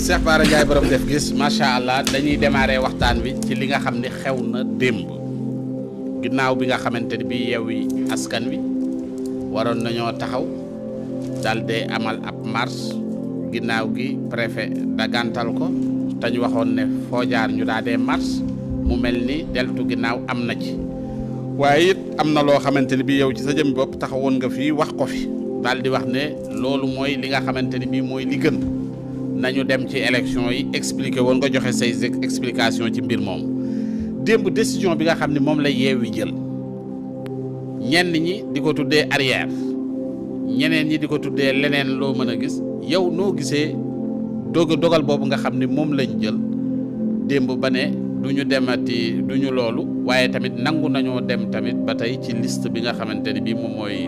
Cheikh Bara Ndiaye borom def gis macha allah dañuy démarrer waxtaan wi ci li nga xam ne xew na démb ginnaaw bi nga xamante ni bii Yewwi Askan Wi waroon nañoo taxaw daal di amal ab marche ginnaaw gi préfet dagantal ko te ñu waxoon ne foo jaar ñu daa dee marche mu mel ni deltu ginnaaw am na ci waaye it am na loo xamante ni bii yow ci sa jëmmi bopp taxawoon nga fii wax ko fi daal di wax ne loolu mooy li nga xamante ni bii mooy li gën nañu dem ci élection yi expliqué woon nga joxe say explication ci mbir moom démb décision bi nga xam ne moom la Yewwi jël ñenn ñi di ko tuddee arrière ñeneen ñi di ko tuddee leneen loo mën a gis yow noo gisee dogal boobu nga xam ne moom lañ jël démb ba ne du ñu demati du ñu loolu waaye tamit nangu nañoo dem tamit ba tey ci liste bi nga xamante ni bii moom mooy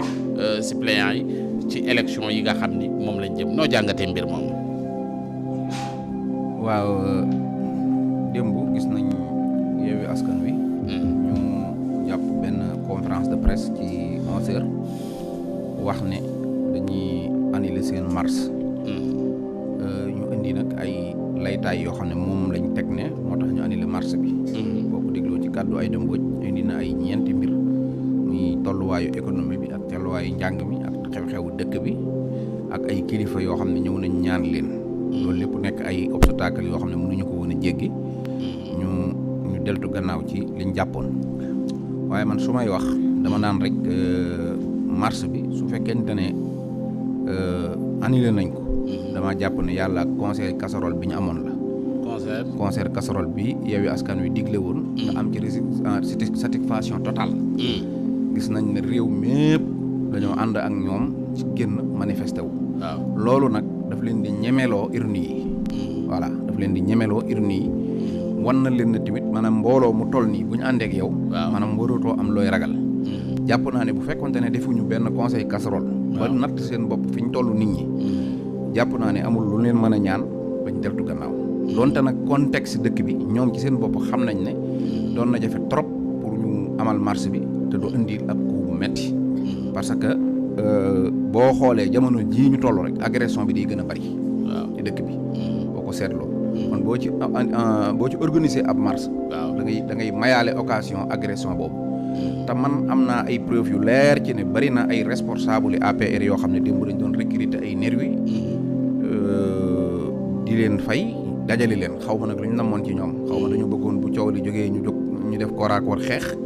suppléant yi ci élection yi nga xam ni moom lañ jëm noo jàngatee mbir moom. waaw démb gis nañ Yewwi Askan Wi ñu jàpp benn conférence de presse ci 11h wax ne dañuy annuler seen marche ñu indi nag ay laytaay yoo xam ne moom lañ teg ne moo tax ñu annuler marche bi boo ko dégloo ci kàddu Aïda Mbodj indi na ay ñeenti mbir muy tolluwaayu économie bi ak tolluwaayu njàng mi ak xew-xewu dëkk bi ak ay kilifa yoo xam ne ñëw nañ ñaan leen loolu lépp nekk ay obstacle yoo xam ne mënuñu ko woon a jéggi ñu deltu gannaaw ci liñ jàppoon waaye man su may wax dama naan rek marche bi su fekkente ne annulé nañ ko dama jàpp ne yàlla ak concert casserole bi ñu amoon la concert casserole bi Yewwi Askan Wi digle woon nga am ci satisfaction totale gis nañ ne réew mépp dañoo ànd ak ñoom ci génn manifesté wu loolu nag daf leen di ñemeloo urne yi voilà daf leen di ñemeloo urne yi wan na leen ne tamit maanaam mbooloo mu toll nii bu ñu àndeek yow maanaam warootoo am looy ragal jàpp naa ne bu fekkonte ne defuñu benn conseil casserole ba natt seen bopp fi ñu toll nit ñi jàpp naa ne amul lu leen mën a ñaan bañ deltu gannaaw donte nag contexte dëkk bi ñoom ci seen bopp xam nañ ne doon na jafe trop pour ñu amal marche bi te du indi ab coup bu metti parce que boo xoolee jamono jii ñu toll rek agression bi day gën a bari ci dëkk bi boo ko seetloo kon boo ci organiser ab marche da ngay mayaale occasion agression boobu te man am naa ay preuve yu leer ci ne bari na ay responsable APR yoo xam ne démb dañ doon recruter ay nervi di leen fay dajale leen xaw ma nag lu ñu namoon ci ñoom xaw ma dañoo bëggoon bu coow li jógee ñu def corps à corps xeex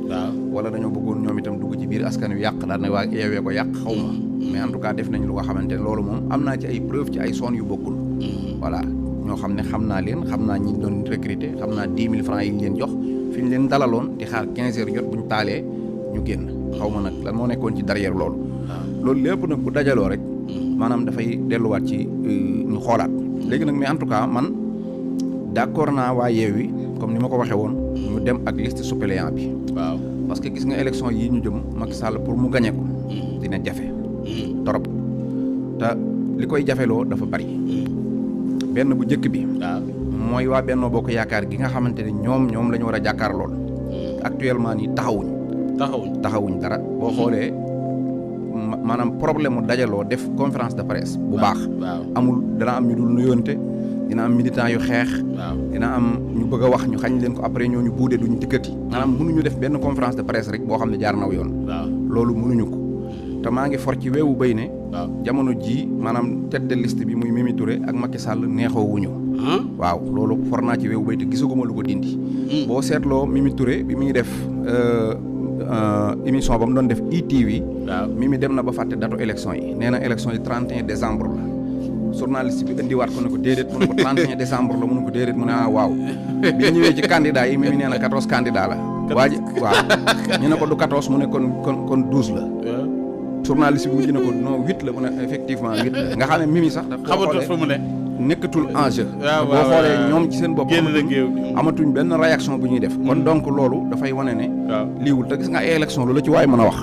wala dañoo bëggoon ñoom itam dugg ci biir askan wi yàq daal ne waa Yewwi ko yàq xaw ma mais en tout cas def nañ lu nga xamante ne loolu moom am naa ci ay preuve ci ay zone yu bokkul voilà ñoo xam ne xam naa leen xam naa ñi doon recruter xam naa 10 000 francs yi ñu leen jox fi ñu leen dalaloon di xaar 15 heures jot bu ñu taalee ñu génn xaw ma nag lan moo nekkoon ci derrière loolu loolu lépp nag bu dajaloo rek maanaam dafay delluwaat ci ñu xoolaat léegi nag mais en tout cas man d'accord naa waa Yewwi comme ni ma ko waxee woon ñu dem ak liste suppléant bi parce que gis nga élection yi ñu jëm Macky Sall pour mu gagné ko dina jafe torop te li koy jafeloo dafa bari benn bu njëkk bi mooy waa Benno Bokk Yaakaar gi nga xamante ne ñoom la ñu war a jàkkaar lool actuellement nii taxawuñ dara boo xoolee maanaam problème mu dajaloo def conférence de presse bu baax amul dana am ñu dul nuyoonte dina am militant yu xeex dina am ñu bëgg a wax ñu xañ leen ko après ñooñu buude duñu dikkati maanaam mënuñu def benn conférence de presse rek boo xam ne jaar naw yoon loolu mënuñu ko te maa ngi for ci weewu béy ne jamono ji maanaam tête de liste bi muy Mimi Touré ak Macky Sall neexoo wuñu waaw loolu for naa ci weewu béy te gisaguma lu ko dindi boo seetloo Mimi Touré bi mu ngi def émission ba mu doon def ITV Mimi dem na ba fàtte datu élection yi nee na élection yi 31 décembre la journaliste bi indiwaat ko ne ko déedéet mu ne ko 31 décembre la mu ne ko déedéet mu ne waaw bi ñëwee ci candidat yi Mimi nee na 14 candidat la waaw ñu ne ko du 14 mu ne kon 12 la journaliste bi mujj na ko non 8 la mu ne effectivement 8 la nga xam ne Mimi sax dafa xamatul fu mu ne nekkatul enjeu boo xoolee ñoom ci seen bopp amatuñ benn réaction bu ñuy def kon donc loolu dafay wane ne liiwul te gis nga ay élection loolu la ci waay mën a wax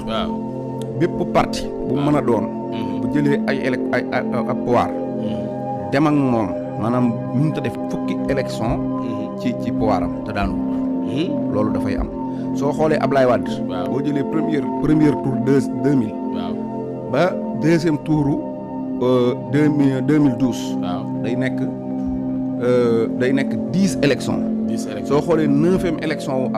bépp parti bu mën a doon bu jëlee ay pouvoir dem ak moom maanaam mënut a def fukki élection ci pouvoir am te daanu loolu dafay am soo xoolee Ablaye Wade boo jëlee premier tour 2000 ba deuxième touru 2012 day nekk day nekk 10 élections. 10 élections soo xoolee 9e élection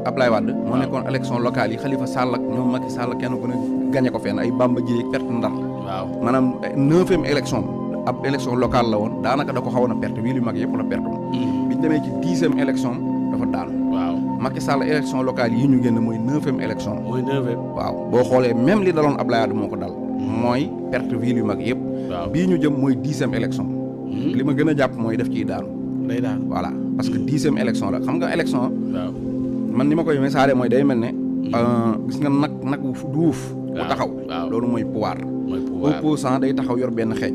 Ablaye Wade. moo nekkoon élection locale yi Khalifa Sall ak ñoom Macky Sall kenn ku ne gagné ko fenn ay Bamba Dièye perte Ndar. waaw maanaam 9e élection ab élection locale la woon daanaka da ko xawoon a perte wii lu mag yëpp la perte woon. bi ñu demee ci 10e élection dafa daanu. waaw Macky Sall élection locale yi ñu génn mooy 9e élection. mooy 9e. waaw boo xoolee même li daloon Ablaye Wade moo ko dal. mooy perte ville yu mag yëpp. waaw bii ñu jëm mooy 10e élection. li ma gën a jàpp mooy def ciy daanu. day daan voilà parce que 10e élection la xam nga élection. waaw man ni ma koy misaale mooy day mel ne. gis nga nag wu duuf. bu taxaw loolu mooy pouvoir. mooy pouvoir opposant day taxaw yor benn xeej.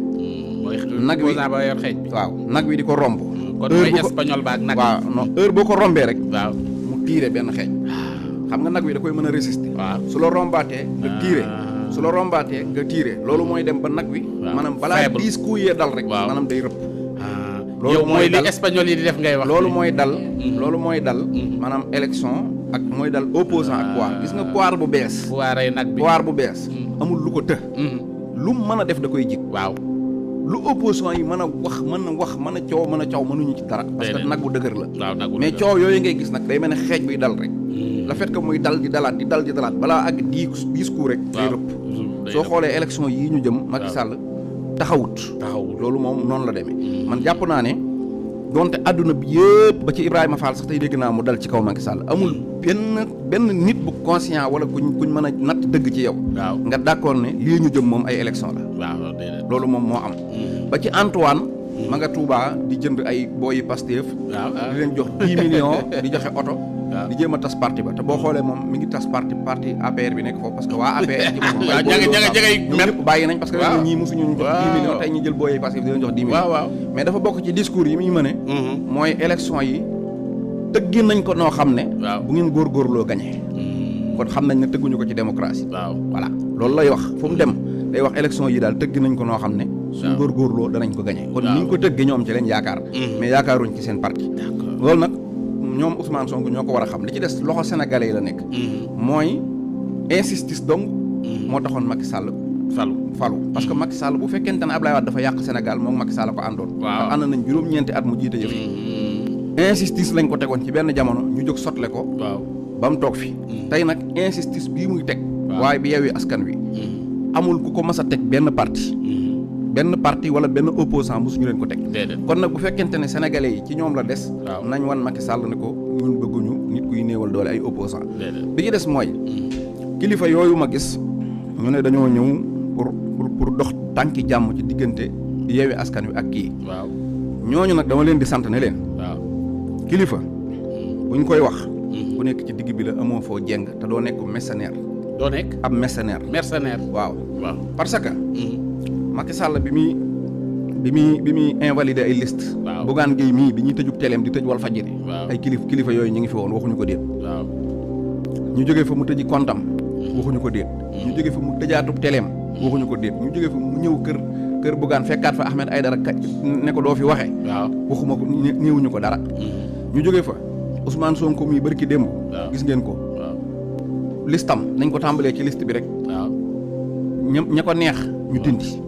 mooy nag wi ba yor xeej bi. waaw nag wi di ko romb. kon mooy espagnol ba ak nag. waaw non heure boo ko rombee rek. waaw mu tiire benn xeej. xam nga nag wi da koy mën a résister. waaw su la rombaatee nga tiire. su la rombaatee nga tiire loolu mooy dem ba nag wi. maanaam balaa 10 coups yee dal rek. maanaam day rëpp. yow mooy li espagnol yi di def ngay wax. loolu mooy dal. loolu mooy dal. maanaam élection ak mooy dal opposant ak pouvoir gis nga pouvoir bu bees. pouvoir ay nag bi pouvoir bu bees. amul lu ko të. lu mu mën a def da koy jig. waaw lu opposition yi mën a wax mën a coow mënuñu ci dara. parce que nag bu dëgër la. waaw nag bu mais coow yooyu ngay gis nag day mel ne xeej buy dal rek. le fait que muy dal di dalaat balaa àgg 10 coups rek. day rëpp soo xoolee élection yii ñu jëm. Macky Sall taxawut loolu moom noonu la demee. man jàpp naa ne donte àdduna bi yëpp ba ci Ibrahima Fall sax tey dégg naa mu dal ci kaw Macky Sall amul benn nit bu conscient wala kuñ mën a natt dëgg ci yow. nga d'accord ne lii ñu jëm moom ay élection la. loolu moom moo am. ba ci Antoine. ma nga Touba di jënd ay booyi Pastef. di leen jox 10 millions di joxe oto. di jéem a tas parti ba te boo xoolee moom mi ngi tas parti APR bi nekk foofu parce que waa APR ji moom ñëpp bàyyi nañ parce que ñii mosuñu ñu jox 10 millions tey ñu jël booyi Pastef di leen jox 10 millions mais dafa bokk ci discours yi muy mëne mooy élection yi tëggi nañ ko noo xam ne bu ngeen góorgóorloo gañe kon xam nañ ne tëgguñu ko ci démocratie voilà loolu lay wax fu mu dem day wax élection yi daal tëggi nañ ko noo xam ne suñu góorgóorloo danañ ko gañe kon ni ñu ko tëggi ñoom ci leen yaakaar mais yaakaaruñ ci seen parti loolu nag ñoom Ousmane Sonko ñoo ko war a xam li ci des loxo sénégalais yi la nekk. mooy insistance donc moo taxoon Macky Sall falu parce que Macky Sall bu fekkente ne Ablaye Wade dafa yàq Sénégal moom Macky Sall ko àndoon. waaw ànd nañ juróom-ñeenti at mu jiite yëf yi. insistance lañ ko tegoon ci benn jamono ñu jóg sotle ko. ba mu toog fi. tey nag insistance bii muy teg. waaye bi Yewwi Askan Wi. amul ku ko mas a teg benn parti wala benn opposant mosuñu leen ko teg. kon nag bu fekkente ne sénégalais yi ci ñoom la des. nañ wan Macky Sall ne ko ñun bëgguñu nit kuy néewal doole ay opposant bi ci des mooy. kilifa yooyu ma gis ñu ne dañoo ñëw pour dox tànki jàmm ci diggante Yewwi Askan Wi ak kii. ñooñu nag dama leen di sant ne leen. kilifa buñ koy wax. bu nekk ci digg bi la amoo foo jeng te doo nekk mercenaire. doo nekk ab mercenaire. waaw parce que. Macky Sall bi muy invalider ay liste Bougane Gueye mii bi ñuy tëjub teleem di tëj Walfadjri ay kilifa yooyu ñu ngi fi woon waxuñu ko déet ñu jógee fa mu tëji kontam waxuñu ko déet ñu jógee fa mu tëjaatub teleem waxuñu ko déet ñu jógee fa mu ñëw kër Bougane fekkaat fa Ahmed Aïdara ne ko doo fi waxe waxuma ko néewuñu ko dara ñu jógee fa Ousmane Sonko mii bërki démb gis ngeen ko listam nañ ko tàmbalee ci liste bi rek ña ko neex ñu dindi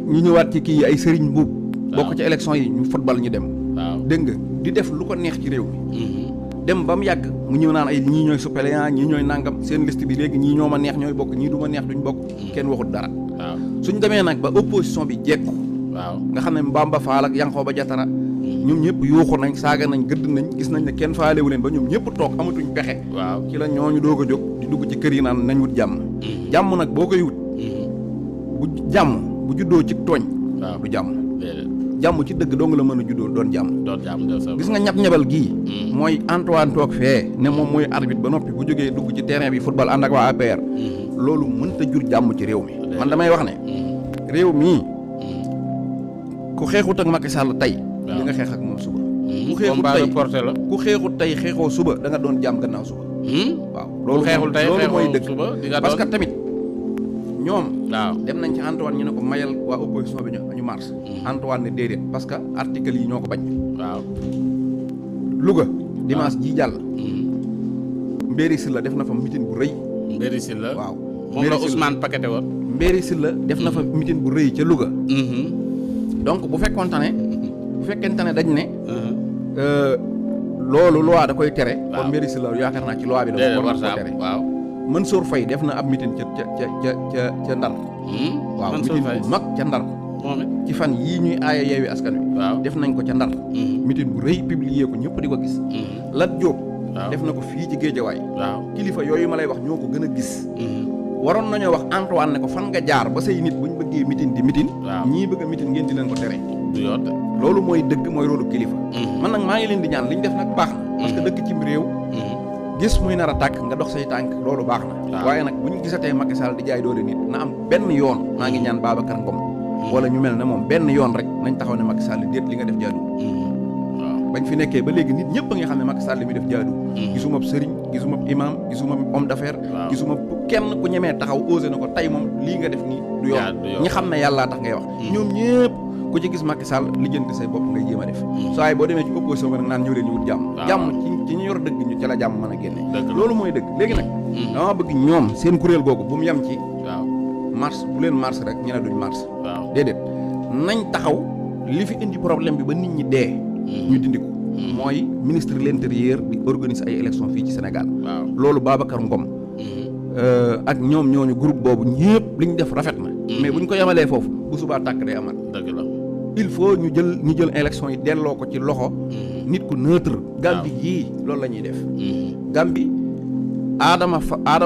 ñu ñëwaat ci kii ay sëriñ buub bokk ci élection yi ñu football ñu dem dégg nga di def lu ko neex ci réew mi dem ba mu yàgg mu ñëw naan ay ñii ñooy suppléant ñii ñooy nangam seen liste bi léegi ñii ñoo ma neex ñooy bokk ñii du ma neex duñ bokk kenn waxut dara suñ demee nag ba opposition bi jekku nga xam ne Mbamba Fall ak Yankhoba Diattara ñoom ñëpp yuuxu nañ saaga nañ gëdd nañ gis nañ ne kenn faalewu leen ba ñoom ñëpp toog amatuñ pexe ci la ñooñu doog a jóg di dugg ci kër yi naan nañ wut jàmm jàmm nag boo koy wut bu juddoo ci tooñ du jàmm ci dëgg doo nga la mën a juddoo doon jàmm gis nga ñab-ñabal gii mooy Antoine toog fee ne moom mooy arbitre ba noppi bu jógee dugg ci terrain bi football ànd ak waa APR loolu mënta jur jàmm ci réew mi man damay wax ne réew mii ku xeexut ak Macky Sall tey di nga xeex ak moom suba ku xeexut tey xeexoo suba da nga doon jàmm gannaaw suba waaw loolu mooy dëgg parce que tamit ñoom dem nañ ci Antoine ñu ne ko mayal waa opposition bi ñu marche Antoine ne déedéet parce que article yi ñoo ko bañ Louga dimanche ji jàll Mbéri Sylla def na fa meeting bu rëy Mbéri Sylla waaw moom la Ousmane paqueté woon Mbéri Sylla def na fa meeting bu rëy ca Louga donc bu fekkente ne dañ ne loolu loi da koy tere kon Mbéri Sylla yaakaar naa ci loi bi la war na ko tere waaw Mansour Faye def na ab meeting ca Ndar waaw meeting bu mag ca Ndar ci fan yii ñuy aaya Yewwi Askan Wi def nañ ko ca Ndar meeting bu rëy publier ko ñëpp di ko gis Lat Diop def na ko fii ci Géejawaay kilifa yooyu ma lay wax ñoo ko gën a gis waroon nañoo wax Antoine ne ko fan nga jaar ba say nit buñ bëggee meeting di meeting ñii bëgg a meeting ngeen di leen ko tere loolu mooy dëgg mooy rôlu kilifa man nag maa ngi leen di ñaan li ñu def nag baax na parce que dëkk ci réew gis muy nar a tàkk nga dox say tànk loolu baax na waaye nag bu ñu gisatee Macky Sall di jaay doole nit na am benn yoon maa ngi ñaan Babacar Ngom wala ñu mel ne moom benn yoon rek nañ taxaw ne Macky Sall déet li nga def jaadu bañ fi nekkee ba léegi nit ñëpp a nga xam ne Macky Sall li muy def jaadu gisuma sëriñ gisuma imam gisuma homme d'affaires gisuma kenn ku ñemee taxaw osé na ko tey moom lii nga def nii du yoon ñi xam ne yàllaa tax ngay wax ñoom ñëpp ku ci gis Macky Sall lijjanti say bopp ngay jéem a def saa yi boo demee ci opposition ba nag naan ñëw leen ñu wut jàmm ci ñu yor dëgg ñu ci la jàmm mën a génne loolu mooy dëgg léegi nag dama bëgg ñoom seen kuréel googu bu mu yem ci mars bu leen mars rek ñu ne duñ mars déedéet nañ taxaw li fi indi problème bi ba nit ñi dee ñu dindi ko mooy ministre de l'intérieur di organiser ay élections fii ci Sénégal loolu Babacar Ngom ak ñoom ñooñu groupe boobu ñëpp li ñu def rafet na mais buñ ko yemalee foofu bu subaa tàkk day amal dëgg la il faut ñu jël élection yi delloo ko ci loxo nit ku neutre Gambie yii loolu la ñuy def Gambie Adama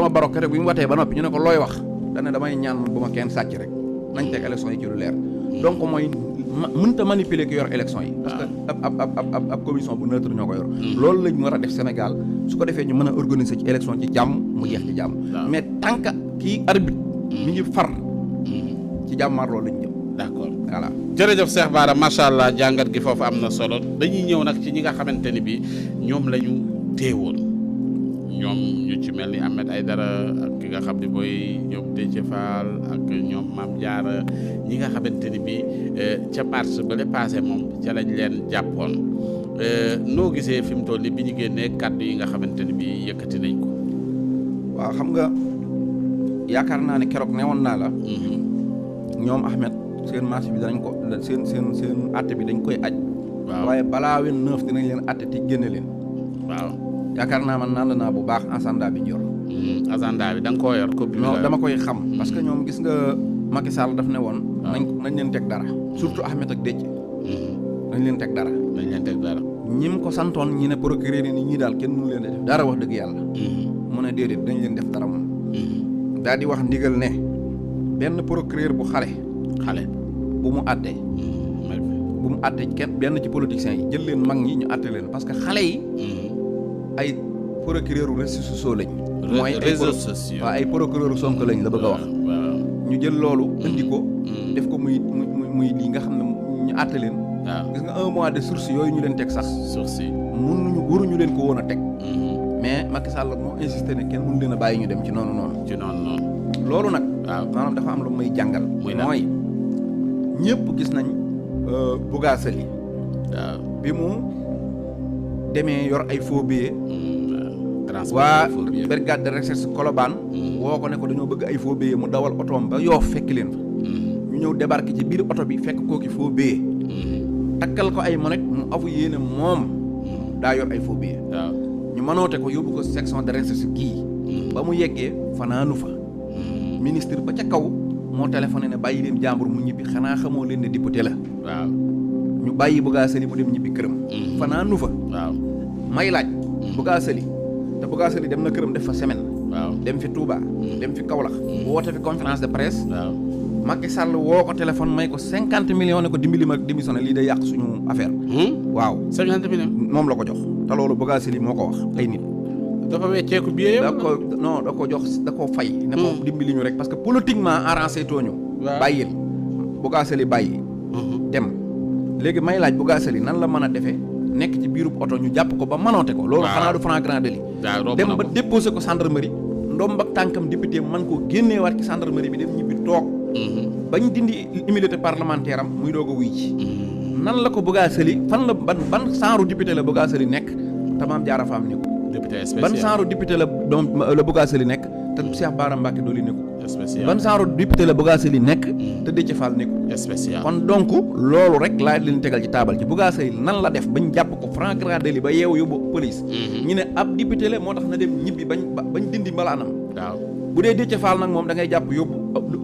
Barrow rek bu ñu watee ba noppi ñu ne ko looy wax dane damay ñaan bu ma kenn sàcc rek nañ teg élection yi ci lu leer donc mooy mënta manipuler ki yor élection yi parce que ab commission bu neutre ñoo ko yor loolu lañ war a def Sénégal su ko defee ñu mën a organiser ci élection ci jàmm mu jeex ci jàmm mais tant que kii arbitre mi ngi far ci jàmmaar loolu lañ jëm d'accord voilà jërëjëf Cheikh Bara macha allah jàngat gi foofu am na solo dañuy ñëw nag ci ñi nga xamante ni bi ñoom la ñu téewoon ñoom ñu ci mel ni Ahmed Aïdara ak ki nga xam ne booy ñoom Déthié Fall ak ñoom Mame Diarra ñi nga xamante ni bi ca mars ba le passé moom ca lañ leen jàppoon noo gisee fi mu toll ni bi ñu génnee kàddu yi nga xamante ni bi yëkkati nañ ko waaw xam nga yaakaar naa ne keroog newoon naa la ñoom Ahmed seen marché bi danañ ko seen àtte bi dañ koy aj waaye balaa 29 dinañ leen àtte ti génne leen waaw yaakaar naa man naan naa bu baax agenda bi ñu yor agenda bi da nga koo yor ko bi non dama koy xam parce que ñoom gis nga Macky Sall daf ne woon nañ leen teg dara surtout Ahmed ak Déthié nañ leen teg dara ñim ko santoon ñi ne procureur ni ñii daal kenn mënu leen def dara wax dëgg yàlla mu ne déedéet dañ leen def dara moom daal di wax ndigal ne benn procureur bu xale bu mu àttee bu mu àttee kenn benn ci politiciens yi jël leen mag ñi ñu àtte leen parce que xale yi ay procureur réseaux sociaux lañ mooy réseaux sociaux waaw ay procureur Sonko lañ la bëgg a wax ñu jël loolu indi ko def ko muy lii nga xam ne ñu àtte leen gis nga 1 mois de sursis yooyu ñu leen teg sax sursis waruñu leen ko woon a teg mais Macky Sall moo insisté ne kenn mënu leen a bàyyi ñu dem ci noonu loolu nag maanaam dafa am lu may jàngal mooy ñëpp gis nañ Bougazelli bi mu demee yor ay faux billets waa brigade de recherche Colobane woo ko ne ko dañoo bëgg ay faux billets mu dawal otoom ba Yoff fekk leen fa ñu ñëw débarqué ci biir oto bi fekk kooki faux billets takkal ko ay monette mu avoué ne moom daa yor ay faux billets ñu mënoote ko yóbbu ko section de recherche kii ba mu yeggee fanaanu fa ministre ba ca kaw moo téléphoné ne bàyyi leen jàmbur mu ñibbi xanaa xamoo leen ne député la ñu bàyyi Bougazelli mu dem ñibbi këram fanaanu fa may laaj Bougazelli te Bougazelli dem na këram def fa semaine dem fi Touba dem fi Kaolack woote fi conférence de presse Macky Sall woo ko téléphone may ko 50 millions ne ko dimbali ma démissionné lii day yàq suñu affaire waaw 50 millions moom la ko jox te loolu Bougazelli moo ko wax ay nit dafa wecceeku billet da ko jox da ko fay ne ko dimbali ñu rek parce que politiquement arrangé tooñu bàyyil Bougazelli bàyyi dem léegi may laaj Bougazelli nan la mën a defee nekk ci biirub oto ñu jàpp ko ba manoote ko loolu xanaa du flagrant délit dem ba déposé ko gendarmerie ndomb ak tànkam député man koo génneewaat ci gendarmerie bi dem ñibbi toog bañ dindi immunité parlementaire am muy doog a wuy ci nan la ko Bougazelli fan la ban genre député la Bougazelli nekk te Mame Diarra Fam ni ko député spécial ban genre député la doom la Bougazelli nekk te Cheikh Bara Mbacké Dolly nekku spécial ban genre député la Bougazelli nekk te Déthié Fall nekku spécial kon donc loolu rek laa leen tegal ci taabal ci Bougazelli nan la def bañ jàpp ko flagrant délit ba yeewu yóbbu police ñu ne ab député la moo tax na dem ñibbi bañ dindi mbalaanam waaw bu dee Déthié Fall nag moom da ngay jàpp yóbbu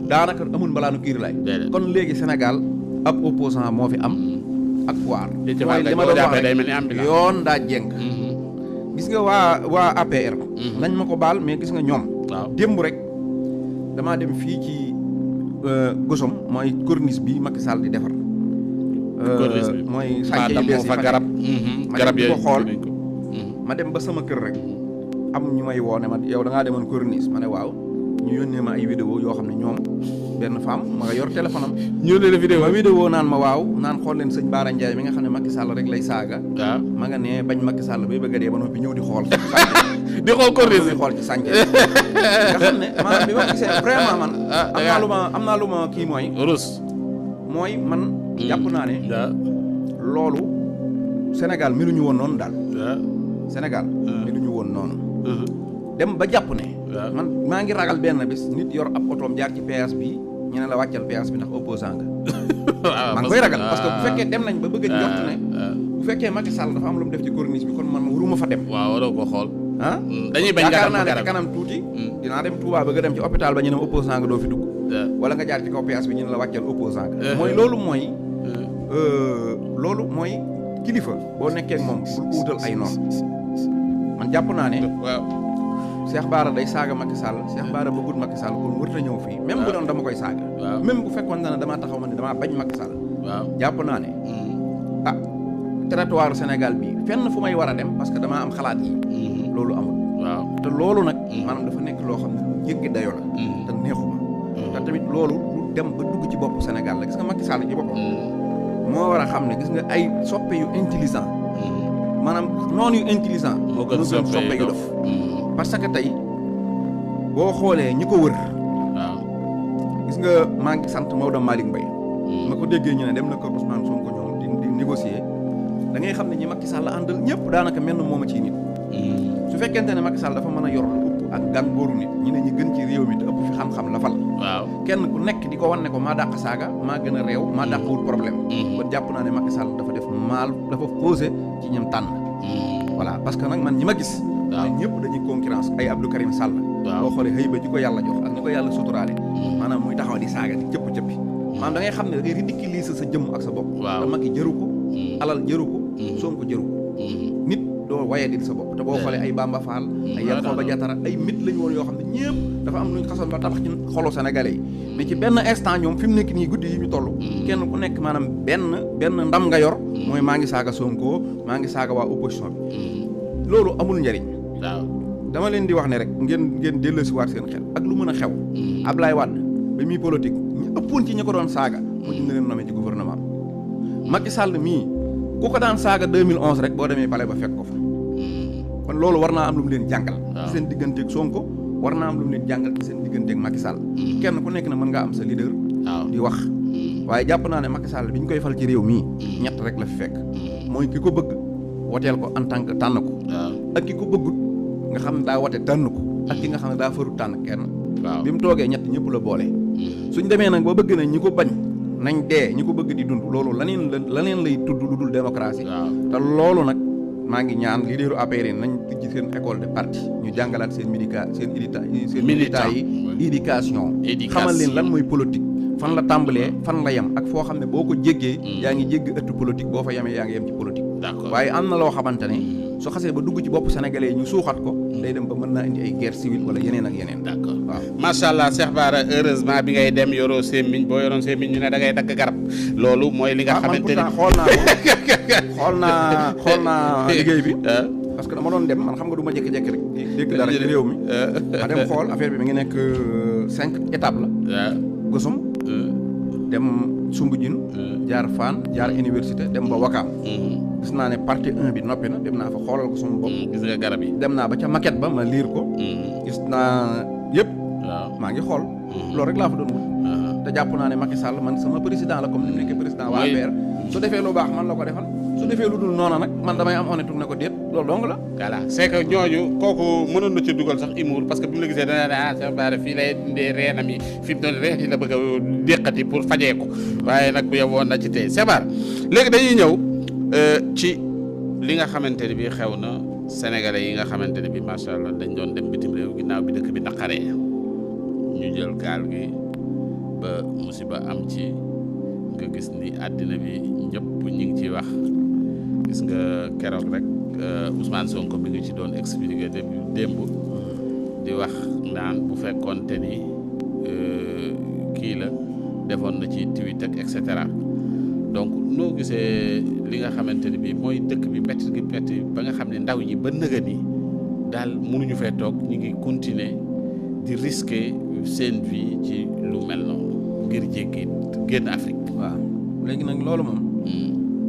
daanaka amul mbalaanu kiiri lay kon léegi Sénégal ab opposant moo fi am ak pouvoir mooy li ma doon wax rek yoon daa jeng gis nga waa APR nañ ma ko baal mais gis nga ñoom démb rek damaa dem fii ci Gosom mooy corniche bi Macky Sall di defar mooy sànce yu bees yi fa garab yi ko xool ma dem ba sama kër rek am ñu may woone ma yow da ngaa demoon corniche ma ne waaw ñu yónnee ma ay vidéo yoo xam ne ñoom benn femme ma nga yor téléphone am ñu yónnee la vidéo naan ma waaw naan xool leen sëñ Bara Ndiaye mi nga xam ne Macky Sall rek lay saaga ma nga ne bañ Macky Sall bay bëgg a dee ba noppi ñëw di xool di xool corniche di xool ci sànce nga xam ne maanaam bi ma gisee vraiment man am naa lu ma kii rus mooy man jàpp naa ne loolu Sénégal meluñu woon noonu daal Sénégal meluñu woon noonu dem ba jàpp ne man maa ngi ragal benn bis nit yor ab otoom jaar ci péage bi ñu ne la wàccal péage bi ndax opposant nga maa ngi koy ragal parce que bu fekkee dem nañ ba bëgg a jot ne bu fekkee Macky Sall dafa am lu mu def ci corniche bi kon man waruma fa dem waaw waroo ko xool dañuy bañ yaakaar naa ne ci kanam tuuti dinaa dem Touba bëgg a dem ci hôpital ba ñu ne opposant nga doo fi dugg wala nga jaar ci kaw péage bi ñu ne la wàccal opposant nga mooy loolu mooy kilifa boo nekkee ak moom bul ko wutal ay noonu man jàpp naa ne Cheikh Bara day saaga Macky Sall Cheikh Bara bëggut Macky Sall kon wërta ñëw fii même bu doon dama koy saaga même bu fekkoon na ne damaa taxaw ma ne damaa bañ Macky Sall jàpp naa ne territoire Sénégal bi fenn fu may war a dem parce que damaa am xalaat yi loolu amul te loolu nag maanaam dafa nekk loo xam ne lu jéggi dayo la te neexuma te tamit loolu lu dem ba dugg ci bopp Sénégal la gis nga Macky Sall ci boppam moo war a xam ne gis nga ay soppe yu intelligent maanaam noonu yu intelligent moo gën soppe yu dof parce que tey boo xoolee ñi ko wër gis nga maa ngi sant Maodo Malick Mbaye ma ko déggee ñu ne dem na ko Ousmane Sonko ñoom di négocier da ngay xam ne ñi Macky Sall àndal ñëpp daanaka mel na moom a ciy nit su fekkente ne Macky Sall dafa mën a yor lu ëpp ak gàngooru nit ñi ne ñi gën ci réew mi te ëpp fi xam-xam la fal kenn ku nekk di ko wan ne ko maa dàq saaga maa gën a réew maa dàq wut problème kon jàpp naa ne Macky Sall dafa def dafa posé ci ñam tànn voilà parce que nag man ñi ma gis ñëpp dañuy concurrence ay Abdou Karim Sall boo xoolee xëy ba ji ko yàlla jox ak ni ko yàlla suturaale maanaam muy taxaw di saaga di cëpp-cëppi maanaam da ngay xam ne da ngay ridiculiser sa jëmm ak sa bopp te Macky jëru ko alal jëru ko Sonko jëru ko nit doo waye di sa bopp te boo xoolee ay Bamba Fall ay Yankhoba Diattara ay mit lañu woon yoo xam ne ñëpp dafa am luñ xasoon ba tabax ci xolu sénégalais yi mais ci benn instant ñoom fi mu nekk nii guddi yi ñu toll kenn ku nekk maanaam benn ndam nga yor mooy maa ngi saaga Sonko maa ngi saaga waa opposition bi loolu amul njariñ dama leen di wax ne rek ngeen delloosiwaat seen xel ak lu mën a xew Ablaye Wade ba muy politique ñu ëppoon ci ñi ko doon saaga mu dina leen nommé ci gouvernement Macky Sall mii ku ko daan saaga 2011 rek boo demee palais ba fekk ko fa kon loolu war naa am lu mu leen jàngal ci seen digganteeg Sonko war naa am lu mu leen jàngal ci seen digganteeg Macky Sall kenn ku nekk na mën ngaa am sa leader di wax waaye jàpp naa ne Macky Sall bi ñu koy fal ci réew mii ñett rek la fi fekk mooy ki ko bëgg woteel ko en tant que tànn ko ak ki ko bëggut nga xam ne daa wote tànn ko ak ki nga xam ne daa faru tànn kenn bi mu toogee ñett ñëpp la boole suñ demee nag ba bëgg nañ ñi ko bañ nañ dee ñi ko bëgg di dund loolu laneen lay tudd lu dul démocratie te loolu nag maa ngi ñaan leaderu APR nañ tijji seen école de parti ñu jàngalaat seen militant yi éducation xamal leen lan mooy politique fan la tàmbalee fan la yem ak foo xam ne boo ko jéggee yaa ngi jégg ëttu politique boo fa yemee yaa ngi yem ci politique waaye am na loo xamante ne su xasee ba dugg ci bopp sénégalais yi ñu suuxat ko day dem ba mën naa indi ay guerre civile wala yeneen ak yeneen d'accord waaw macha allah Cheikh Bara heureusement bi ngay dem yoroo sémmiñ boo yoroon sémmiñ ñu ne da ngay dagg garab loolu mooy li nga xamante ni xool naa liggéey bi parce que dama doon dem man xam nga du ma jékki-jékki rek dégg dara ci réew mi ma dem xool affaire bi mi ngi nekk 5 étapes la Gosum dem Soumbédioune jaar Fann jaar université dem ba Wakaam gis naa ne partie 1 bi noppi na dem naa fa xoolal ko sama bopp gis nga garab yi dem naa ba ca maquette ba ma liir ko gis naa yëpp maa ngi xool loolu rek laa fa doon wut te jàpp naa ne Macky Sall man sama président la comme ni mu nekkee président waa APR su defee lu baax man la ko defal su su defee lu dul noona nag man damay am honnête ne ko déet loolu dong la. voilà c'est que ñooñu kooku mënoon na ci dugal sax humour parce que bi mu la gisee dana ne ah Cheikh Bara fii lay dindee reenam yi fi mu doon reen yi la bëgg a déqati pour fajee ko waaye nag bu yeboon na ci tey Cheikh Bara léegi dañuy ñëw ci li nga xamante ne bii xew na sénégalais yi nga xamante ne bii macha allah dañ doon dem bitim réew ginnaaw bi dëkk bi naqaree ñu jël gaal gi ba musiba am ci nga gis ni àddina bi ñëpp ñu ngi ciy wax gis nga keroog rek Ousmane Sonko bi nga ci doon expliqué depuis démb di wax naan bu fekkoonte ni kii la defoon na ci tweet ak et cetera donc noo gisee li nga xamante ni bii mooy dëkk bi métti gi métti ba nga xam ne ndaw ñi ba nëga ni daal mënuñu fee toog ñu ngi continuer di risquer seen vie ci lu mel noonu ngir jéggi génn Afrique. waaw léegi nag loolu moom.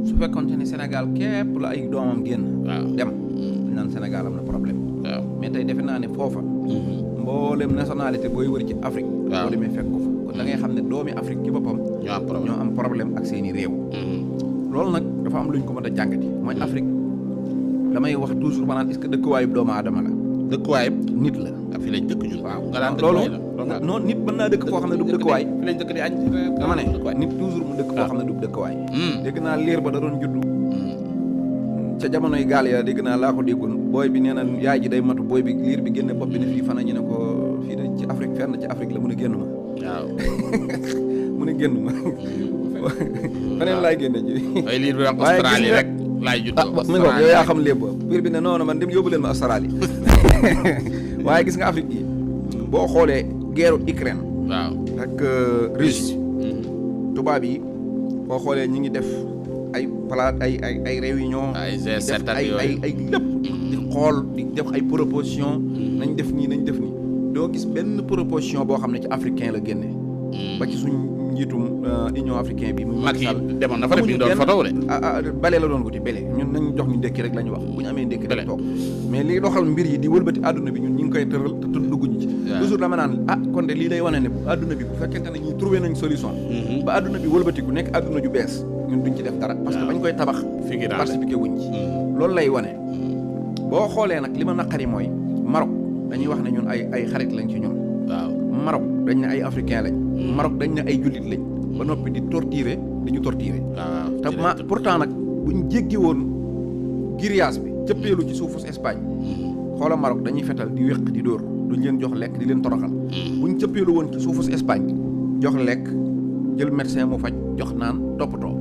su fekkoonte ni Sénégal képp la ay doomam génn. waaw dem naan Sénégal am na problème. waaw mais tey defe naa ne foofa. mboolem nationalité booy wër ci Afrique. waaw boo demee fekk ko fa kon da ngay xam ne doomi Afrique ci boppam. ñoo am problème ak seeni réew. loolu nag dafa am lu ñu ko mën a jàngati mooy Afrique damay wax toujours maanaam est-ce que dëkkuwaayu doomu aadama la. dëkkuwaay nit la. fi lañ dëkk ñun. waaw nga daan loolu dëkkuwaay la non nit mën naa dëkk foo xam ne du dëkkuwaay. fi lañ dëkk di añ. dama ne nit toujours mu dëkk foo xam ne du dëkkuwaay. dégg naa liir ba da doon juddu. ca jamonoy gaal ya dégg naa laa ko déggoon booy bi nee na yaay ji day matu booy bi liir bi génne bopp bi ne fii fana ñu ne ko fii de ci Afrique fenn ci Afrique la mu ne génn ma. waaw mu ne génn ma. feneen laay génne ji. ay liir bi wax Australie rek laay juddoo. mi nga yow yaa xam lépp biir bi ne noonu man dem yóbbu leen ma Australie waaye gis nga Afrique yi boo xoolee guerre Ukraine. waaw ak Russie. tubaab yi boo xoolee ñi ngi def ay palaat ay réunion. ay G7 ak ay lépp. di xool di def ay proposition nañ def nii nañ def nii doo gis benn proposition boo xam ne ci africain la génne. ba ci suñ njiitum Union africain bi. muy Macky demoon na fa def ñu doon photo de. bale la doon wuti bele ñun nañ jox ñu ndékki rek la ñu wax bu ñu amee ndékki rek toog mais li doxal mbir yi di wëlbati àdduna bi ñun ñi ngi koy tëral te dugguñu ci. toujours dama naan kon de lii day wane ne àdduna bi bu fekkente ne ñu trouvé nañ solution. ba àdduna bi wëlbatiku nekk àdduna ju bees ñun duñ ci def dara. parce que bañ koy tabax. participer wuñ ci. loolu lay wane. boo xoolee nag li ma naqari mooy Maroc dañuy wax ne ñun ay xarit lañ ci ñun. waaw Maroc dañ ne ay africain lañ. Maroc dañ ne ay jullit lañ. ba noppi di torturer di ñu torturer. waaw te pourtant nag buñ jéggi woon grillage bi cëppeelu ci suufu Espagne. xoola Maroc dañuy fetal di wéq di dóor duñ leen jox lekk di leen toroxal. buñ cëppeelu woon ci suufu Espagne jox lekk jël médecin mu faj jox naan toppatoo.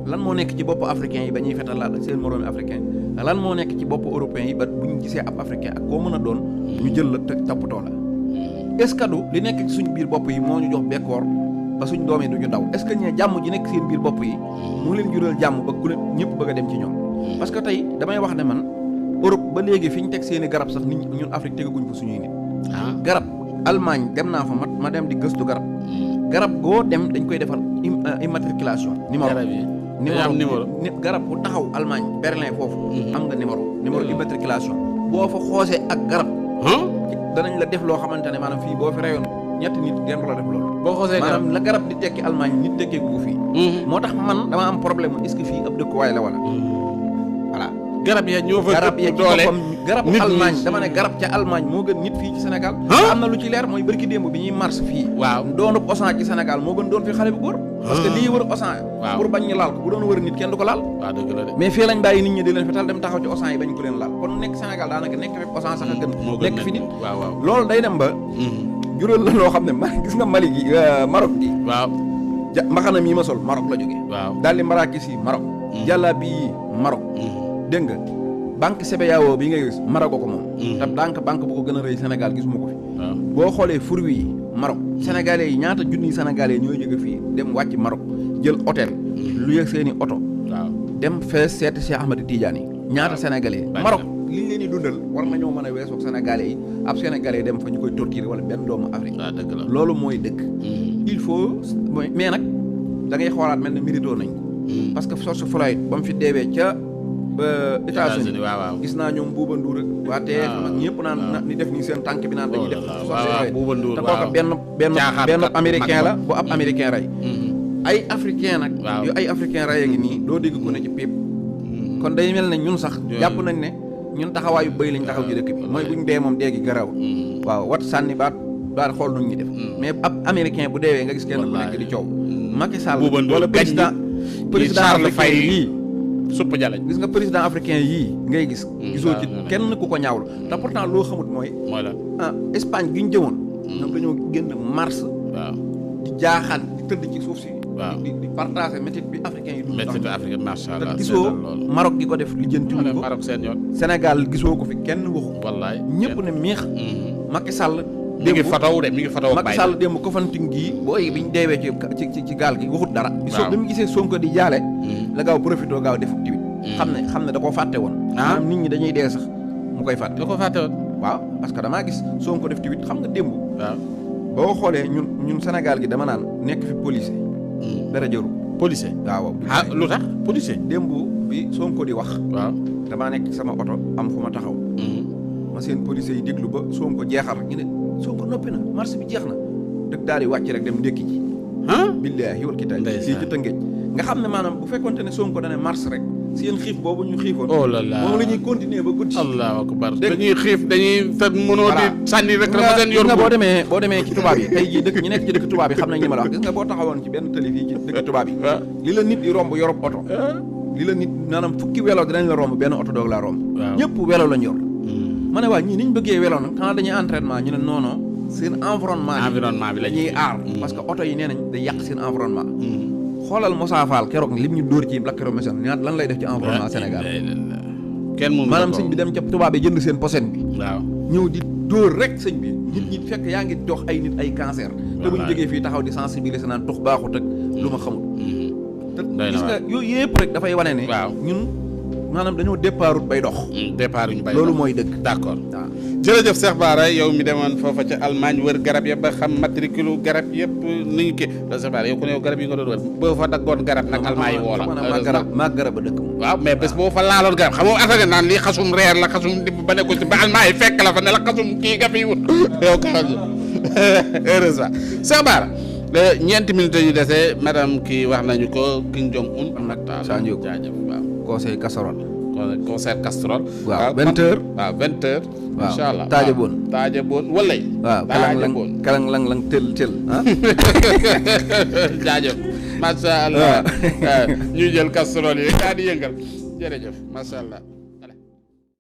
lan moo nekk ci bopp africain yi ba ñuy fetal laal seen moroomi africain lan moo nekk ci bopp européen yi ba buñ gisee ab africain ak koo mën a doon ñu jël la te toppatoo la. est-ce que du li nekk ci suñ biir bopp yi moo ñu jox bekkoor ba suñ doom yi duñu daw est-ce que ñee jàmm ji nekk seen biir bopp yi mu leen jural jàmm ba ku leen ñëpp bëgg a dem ci ñoom. parce que tey damay wax ne man Europe ba léegi fi ñu teg seeni garab sax nit ñun Afrique tegaguñ fa suñuy nit. garab Allemagne dem naa fa ma dem di gëstu garab goo dem dañ koy defal immatriculation. numéro garab bu taxaw Allemagne Berlin foofu. am nga numéro immatriculation. boo fa xoosee ak garab. danañ la def loo xamante ne maanaam fii boo fi reyoon ñetti nit genn la def loolu. boo xoosee garab maanaam la garab di tekki Allemagne nit tekkee ko fii. moo tax man dama am problème est-ce que fii ab dëkkuwaay la wala. voilà garab ya ñoo fa garab ya ci boppam garabu Allemagne dama ne garab ca Allemagne moo gën nit fii ci Sénégal. am na lu ci leer mooy barki démb bi ñuy mars fii. waaw doonub Auchan ci Sénégal moo gën doon fi xale bu góor. parce que lii wër Auchan. waaw pour bañ ñu laal ko bu doon wër nit kenn du ko laal. waaw dëgg la de. mais fii lañ bàyyi nit ñi di leen fetal dem taxaw ci Auchan yi bañ ko leen laal kon nekk Sénégal daanaka nekk fi Auchan sax a gën. nekk fi nit waaw loolu day dem ba. jural la loo xam ne gis nga Mali gi Maroc gi. waaw mbaxana mii ma sol Maroc la jógee. waaw daal di marakis yi Maroc. jàllabi yi Maroc. dégg nga banque CBAO bi nga gis Maroc ko moom. te banque bu ko gën a rëy Sénégal gisuma ko fi. boo xoolee fruits yi Maroc. Sénégalais yi ñaata junniy Sénégalais ñooy jóge fii dem wàcc Maroc jël hôtel. lu yëg seen i oto. waaw dem fees seeti Cheikh Ahmed Tidiane yi. ñaata Sénégalais Maroc li leen di dundal war nañoo mën a weesoog Sénégalais yi ab Sénégalais dem fa ñu koy torturer wala benn doomu Afrique. waaw dëgg la loolu mooy dëgg. il faut mais nag da ngay xoolaat mel ne mérito nañ ko. parce que George Floyd ba mu fi deewee ca États-Unis waaw gis naa ñoom Bouba Ndour ak waa TFM ak ñëpp naan ni def nii seen tànk bi naan dañuy def Bouba Ndour te kooka benn américain la bu ab américain rey ay africain nag yu ay africain rey a ngi nii doo dégg ko ne ci piip kon day mel ne ñun sax jàpp nañ ne ñun taxawaayu bëy lañ taxaw ci dëkk bi mooy buñ dee moom dee gi garaw waaw wat sànni baat xool nuñ ñi def mais ab américain bu deewee nga gis kenn ku nekk di coow Macky Sall wala président africain yii supp jalañ gis nga président africain yii ngay gis gisoo ci kenn ku ko ñaawlu te pourtant loo xamut mooy Espagne gi ñu jëmoon ñoom dañoo génn mars di jaaxaan di tëdd ci suuf si di partager métit bi africain yi métit africain macha allah te gisoo Maroc gi ko def lijjanti wuñ ko Maroc seen yoon Sénégal gisoo ko fi kenn waxu wallaay ñëpp ne miix Macky Sall mi ngi fotow Macky Sall démb Kafountine gii booy bi ñu deewee ci gaal gi waxut dara gisoo bi mu gisee Sonko di jaale la gaaw profité gaaw def tiwit xam ne da koo fàtte woon maanaam nit ñi dañuy dee sax mu koy fàtte da ko fàtte woon waaw parce que damaa gis Sonko def tiwit xam nga démb boo xoolee ñun Sénégal gi dama naan nekk fi policier dara jëru policier waaw lu tax policier démb bi Sonko di wax waaw damaa nekk sama oto am fu ma taxaw ma seen policier yi déglu ba Sonko jeexal ñu ne Sonko noppi na marché bi jeex na dëgg daal di wàcc rek dem ndékki ji billaahi wal kitaab fii ci Tëngéej nga xam ne maanaam bu fekkonte ne Sonko dane marché rek seen xiif boobu ñu xiifoon oh là là moom la ñuy continuer ba guddi allahu akbar dañuy xiif dañuy te mënoo di sànni rek la seen yor nga boo demee ci tubaab yi tey jii dëkk ñi nekk ci dëkk tubaab yi xam nañ li ma la wax gis nga boo taxawoon ci benn tëli fii ci dëkk tubaab yi li la nit di romb yorub oto li la nit maanaam fukki welo dinañ la romb benn oto doog laa romb ñëpp welo lañ yor ma ne waa ñii niñ bëggee welo nag xanaa dañuy entraînement ñu ne non seen environnement bi la ñuy aar parce que oto yi nee nañ day yàq seen environnement xoolal Moussa Fall keroog lim ñu dóor ci lacrymogène ñaat lan lay def ci environnement Sénégal kenn moom maanaam sëñ bi dem ca tubaab yi jënd seen posen bi waaw ñëw di dóor rek sëñ bi nit ñi fekk yaa ngi jox ay nit ay cancer te buñ jógee fii taxaw di sensibiliser naan tux baaxut ak lu ma xamul te gis nga yooyu yëpp rek dafay wane ne ñun maanaam dañoo départut bay dox départuñu bay loolu mooy dëgg d'accord jërëjëf Cheikh Bara yow mi demoon foofa ca Allemagne wër garab yëpp ba xam matricule garab yëpp ni ngi kii la Cheikh Bara yow ku ne yow garab yi nga doon wër boo fa daggoon garab nag Allemagne yi woo la maa garab a dëkk moom waaw mais bés boo fa laaloon garab xam nga attaque naan lii xasum reer la xasum dibb ba nekkul ci ba Allemagne yi fekk la fa ne la xasum kii nga fiy wut yow kaxam heureusement Cheikh Bara ñeenti minutes yu dese madame kii wax nañu ko Kim Jong Un am nag Sanjo jaajëf waaw conseil casserole concert casserole waaw 20h waaw 20h incha allah taaja boon walay waaw kalang lang tël jaajëf macha allah ñu jël casserole yi daa di yëngal jërëjëf macha allah